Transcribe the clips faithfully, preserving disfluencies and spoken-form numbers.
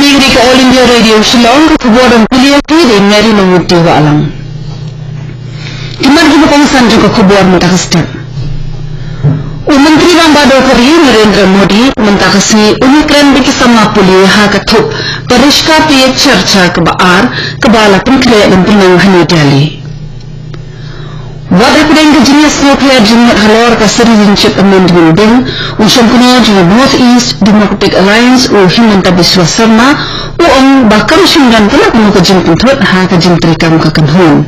Kane ka All India Radio Shillong, ka khubor ban pule ïa phi da i Mary Longwuti Wahlang. Ki mat kiba kongsan jong ka khubor mynta ka step. U Myntri Rangbah Duh ka ri Narendra Modi mynta ka sngi un ïakren bad ki samla pule ha ka thup Pariska Pe Charcha kaba ar, kaba la pynkhreh ban pynlong ha New Delhi. Wat hapdeng ka jingïasngewpher jingmut halor ka Citizenship Amendment Bill, u shongkular jong ka North East Democratic Alliance u Himanta Biswa Sarma u ong ba kam shym don kano kano ka jingpynthut ha ka jingtreikam ka kynhun.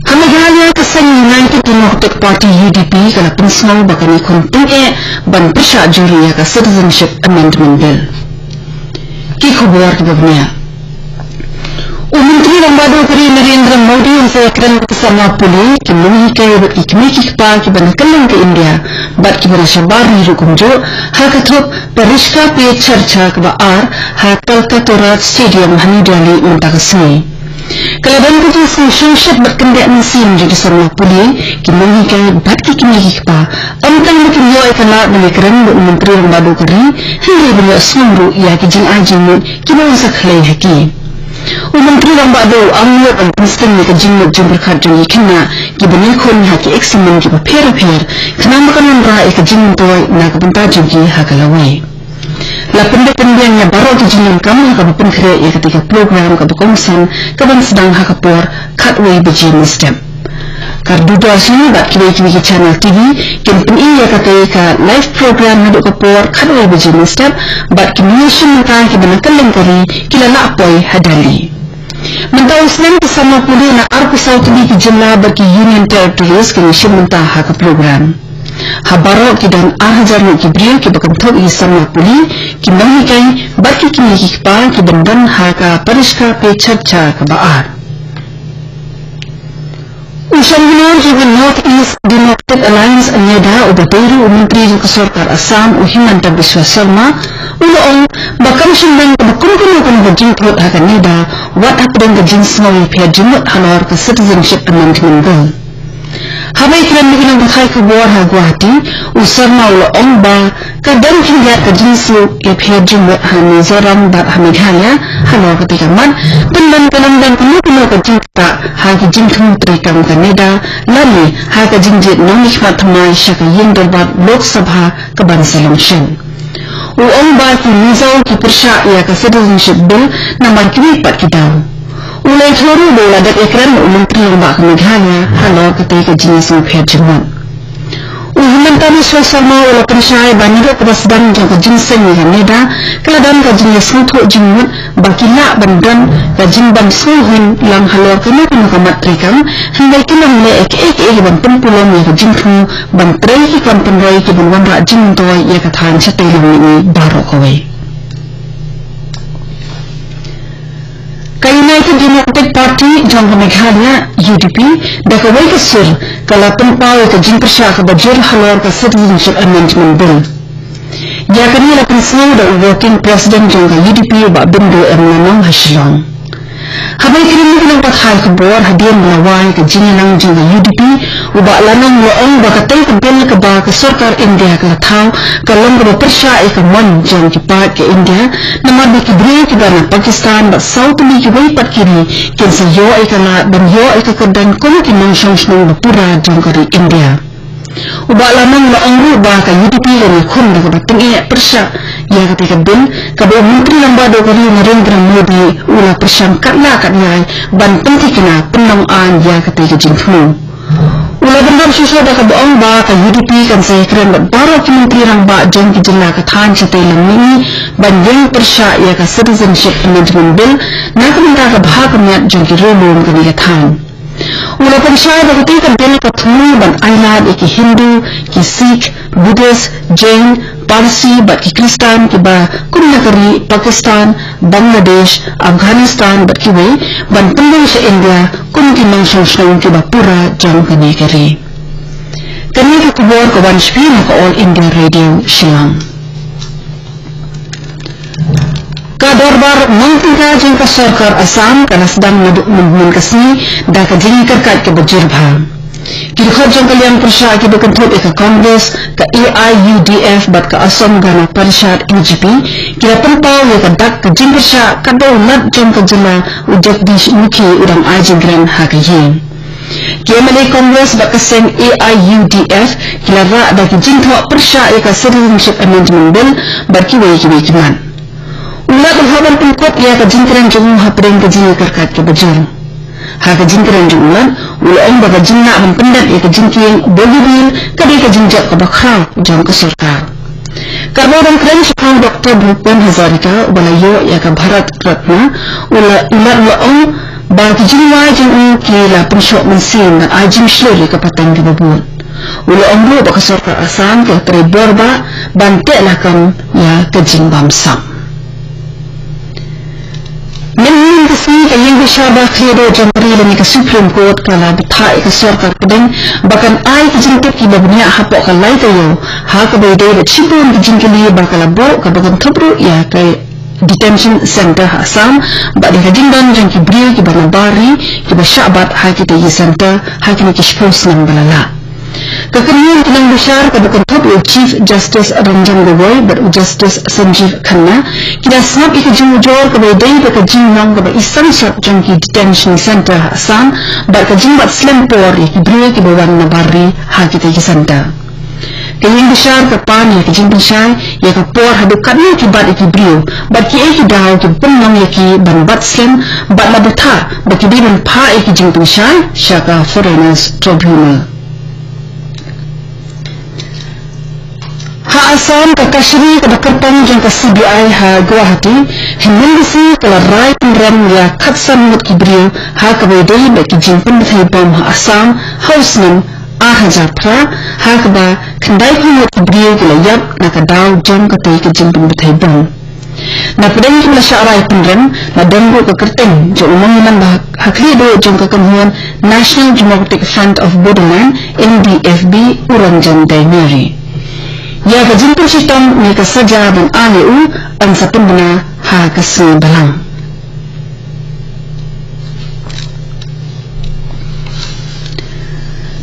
Ha Meghalaya, ka seng United Democratic Party, U D P, ka la pynsngew ba kan ïakhun tyngeh ban pyrshah jur ïa ka Citizenship Amendment Bill. Ki khubor kiba bniah. U Myntri Rangbah Duh ka ri Narendra Modi un sa ïakren bad ki samla pule, ki nonghikai bad ki kmie ki kpa kiba na kylleng ka India bad kiba na shabar ri ruh kumjuh ha ka thup Pariska Pe Charcha kaba ar ha Talkatoraj Stadium ha New Delhi mynta ka sngi. Ka la don ka jingsngew shongshit bad kyndit mynsiem jong ki samla pule, ki nonghikai bad ki kmie ki kpa, ym tang ba kin ïoh ïa ka lad ban ïakren bad u Myntri Rangbah Duh ka ri, hynrei ban ïohsngew ruh ïa ki jingai jingmut kiba un sa khlei ha ki. U Myntri Rangbah Duh u angnud ban pynsting ïa ka jingmut jingpyrkhat jong ki khynnah kiba ïakhun ha ki examen kiba pher bapher, khnang ba kan wanrah ïa ka jingmyntoi na ka bynta jong ki ha ka lawei. La pynbeit pynbiang ïa baroh ki jingdonkam ha kaba pynkhreh ïa katei ka program kaba kongsan kaban sdang ha ka por khatwei baje mynstep. Ka Doordarshan bad kiwei kiwei ki channel T V kin pyni ïa katei ka live program naduh ka por khatwei baje mynstep, bad ki nongïashim bynta kiba na kylleng ka ri ki la lah poi ha Delhi. Mynta u snem ki samla pule na arphew saw tylli ki jylla bad ki Union Territories kin ïashim bynta ha ka program. Ha baroh ki don ar hajar ngut ki briew kiba kynthup ïa ki samla pule, ki nonghikai bad ki kmie ki kpa kiban don ha ka Pariska Pe Charcha kaba ar. U shongkular jong ka North East Democratic Alliance, NEDA, uba dei ruh u Myntri jong ka Sorkar Assam u Himanta Biswa Sarma u la ong ba kam shym don kaba kum kano kano ka jingthut ha ka NEDA wat hapdeng ka jingsngew ïapher jingmut halor ka Citizenship Amendment Bill. Haba ïakren bad ki nongpathai khubor ha Guwahati, u Sarma u la ong ba ka don khyndiat ka jingsngew ïapher jingmut ha Mizoram bad ha Meghalaya halor katei ka mat, pynban ka lam don kano kano ka jingktah ha ki jingthmu treikam ka NEDA lane ha ka jingjied nongmihkhmat thymmai sha ka ïing dorbar Lok Sabha kaban sa long shen. U ong ba ki Mizo ki pyrshah ïa ka Citizenship Bill namar kiwei pat ki daw. U la ïathuh ruh ba u la dep ïakren bad u Myntri Rangbah ka Meghalaya halor katei ka jingïasngewpher jingmut. U Himanta Biswa Sarma u la pynshai ba naduh kaba sdang jong ka jingseng ïa ka NEDA ka la don ka jingïasngewthuh jingmut ba ki lah ban don ka jingbym sngewhun lang halor kano kano ka mat treikam, hynrei kin ym leh ïa kaei kaei ban pynpulom ïa ka jingthmu ban trei ki kam pynroi kiban wanrah jingmyntoi ïa ka thaiñ shatei lem mihngi baroh kawei. Ka United Democratic Party jong ka Meghalaya, U D P, da kawei ka sur ka la pynpaw ïa ka jingpyrshah kaba jur halor ka Citizenship Amendment Bill. Ïa kane la pynsngew da u Working President jong ka U D P, u Bah Bindo M Lanong, ha Shillong. Haba ïakren bad ki nongpathai khubor hadien ba la wai ka jingïalang jong ka U D P, u Bah Lanong u la ong ba katei ka bill kaba ka sorkar India ka la thaw ka long kaba pyrshah ïa ka mon jong ki paid ka India, namar ba ki briew kiba na Pakistan bad saw tylli kiwei pat ki ri kin sa ïoh ïa ka lad ban ïoh ïa ka kyrdan kum ki nongshong shnong ba pura jong ka ri India. U Bah Lanong u la ong ruh ba ka U D P kan ïakhun da kaba tyngeh pyrshah ïa katei ka bill kaba u Myntri Rangbah Duh ka ri Narendra Modi u la pyrshang katba lah katba ïai ban pynthikna pynlong aiñ ïa katei ka jingthmu. U la bynrap shuh shuh da kaba ong ba ka U D P kan sa ïakren bad baroh ki Myntri Rangbah jong ki jylla ka thaiñ shatei lem mihngi ban ïeng pyrshah ïa ka Citizenship Amendment Bill na ka bynta ka bha ka miat jong ki riewlum kane ka thaiñ. U la pynshai ba katei ka bill ka thmu ban ailad ïa ki Hindu, ki Sikh, Buddhist, Jain, Parsi bad ki Khristan kiba kum na ka ri Pakistan, Bangladesh, Afghanistan bad kiwei ban pynlong sha India kum ki nongshong shnong kiba pura jong kane ka ri. Kane ka khubor ka wan sha phi na ka All India Radio Shillong. Ka dorbar nongtyngka jong ka sorkar Assam ka la sdang naduh mynhynnin ka sngi da ka jingïakyrkhat kaba jur bha. Ki dkhot jong ka liang pyrshah kiba kynthup ïa ka Congress, ka A I U D F bad ka Assam Gana Parishad, A G P, ki la pynpaw ïa ka dak ka jingpyrshah ka dei lad jong ka jylla, u Jagdish Mukhi u dang ai jingkren ha ka ïing. Ki M L A Congress bad ka seng A I U D F ki la rah da ki jingthoh pyrshah ïa ka Citizenship Amendment Bill bad kiwei kiwei ki mat. U Lat u hap ban pynkut ïa ka jingkren jong u hapdeng ka jingïakyrkhat kaba jur. Ha ka jingkren jong u Lat, u la ong ba ka jinglah ban pyndep ïa ka jingkieng Bogibeel ka dei ka jingjop kaba khraw jong ka sorkar. Katba u dang kren shaphang Doctor Bhupen Hazarika uba la ïoh ïa ka Bharat Ratna, u la, u Lat u la ong ba ki jingwai jong u ki la pynshoh mynsiem bad ai jingshlur ïa ka pateng kaba bud. U la ong ruh ba ka sorkar Assam ka la trei bor bha ban teh lakam ïa ka jingbamsap. Mynhynnin ka sngi ka ïing bishar ba khlieh duh jong ka ri lane ka Supreme Court ka la bthah ïa ka sorkar pdeng ba kan ai ki jingtip kiba bniah hapoh ka lai taïew ha kaba ïadei bad shibun ki jingkylli ba ka la buh kaba kynthup ruh ïa ka detention center ha Assam bad ïa ka jingdon jong ki briew kiba nabar ri kiba shah bat ha kita ki center ha kine ki shiphew snem ba la lah. Ka kynhun ki nongbishar kaba kynthup ïa u Chief Justice Ranjan Gogoi bad u Justice Sanjiv Khanna ki la sngap ïa ka jingujor kaba ïadei bad ka jinglong kaba i sangsot jong ki detention center ha Assam bad ka jingbat slem por ïa ki briew kiba wan nabar ri ha kita ki center. Ka ïing bishar ka pan ïa ka jingpynshai ïa ka por haduh katno ki bat ïa ki briew bad kiei ki daw kiba pynlong ïa ki ban bat slem bad la bthah ba ki dei ban phah ïa ki jingpynshai sha ka Foreigners Tribunal. Ha Assam, ka kashari kaba kyrpang jong ka C B I ha Guwahati hynnin ka sngi ka la rai pynrem ïa khatsan ngut ki briew ha kaba ïadei bad ki jingpynbthei bom ha Assam ha u snem ar hajar phra, ha kaba khyndai phew ngut ki briew ki la ïap na ka daw jong katei ka jingpynbthei bom. Na pdeng kiba la shah rai pynrem la don ruh ka kyrteng jong u nongïalam ba ha khlieh duh jong ka kynhun National Democratic Front of Bodoland, N D F B, u Ranjan Daimeri. Ïa ka jingpynshitom ne ka saja ban ai ïa u yn sa pynbna ha ka sngi balang.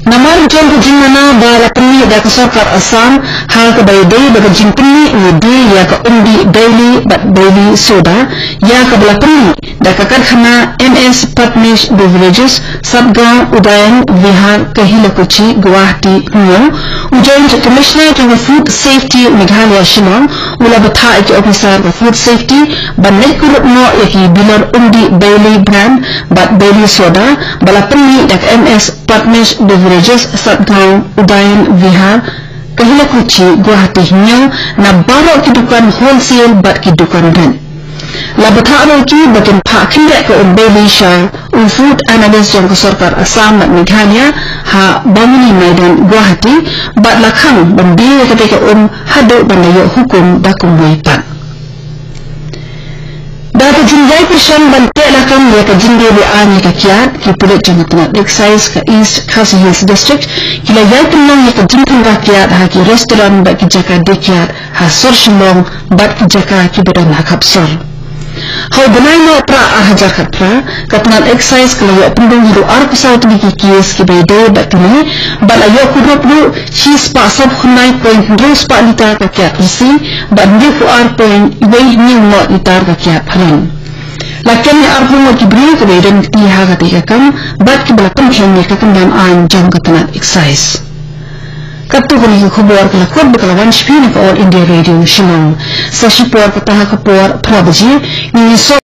Namar jong ka jingmana ba la pynmih da ka sorkar Assam ha kaba ïadei bad ka jingpynmih ne die ïa ka Umdi Bailey bad Bailey Soda, ïa kaba la pynmih da ka karkhana M S Padmesh Beverages, Satgaon Udayan Vihar, Kahilakuchi, Guwahati, Hynñiew, u Joint Commissioner jong ka Food Safety Meghalaya Shillong u la bthah ïa ki ophisar ka Food Safety ban leit kurup noh ïa ki bilor Umdi Bailey brand bad Bailey Soda ba la pynmih da ka M S Padmesh Beverages, Satgaon Udayan Vihar, Kahilakuchi, Guwahati, Hynñiew, na baroh ki dukan wholesale bad ki dukan rit. La bthah ruh ïa ki ba kin phah khyndiat ka um Bailey sha u food analyst jong ka sorkar Assam bad Meghalaya ha Bamuni Maidan, Guwahati, bad la khang ban die ïa katei ka um haduh ban da ïoh hukum da kumwei pat. Da ka jingïai pyrshang ban teh lakam ïa ka jingdie be-aiñ ïa ka kiad, ki pulit jong ka tnat Excise ka East Khasi Hills District ki la ïai pynlong ïa ka jingpynrah kiad ha ki restaurant bad ki jaka die kiad ha sor Shillong bad ki jaka kiba don ha khap sor. Ha u bnai Nohprah ar hajar khatphra, ka tnat Excise ka la ïoh pynrung haduh arphew saw tylli ki case kiba ïadei bad kane, bad la ïoh kurup ruh shispah sawphew khyndai point hynriew spah litar ka kiad rynsi bad hynriewphew ar point wei hynñiew ngut litar ka kiad phareng. La kem ïa arphew ngut ki briew kiba ïadon kti ha katei ka kam bad kiba la pynkheiñ ïa ka kyndon aiñ jong ka tnat Excise. Katto katne ki khubor ka la kut bad ka la wan sha phi na ka All India Radio Shillong. Sa shipor kata ha ka por phra baje ngin ïasong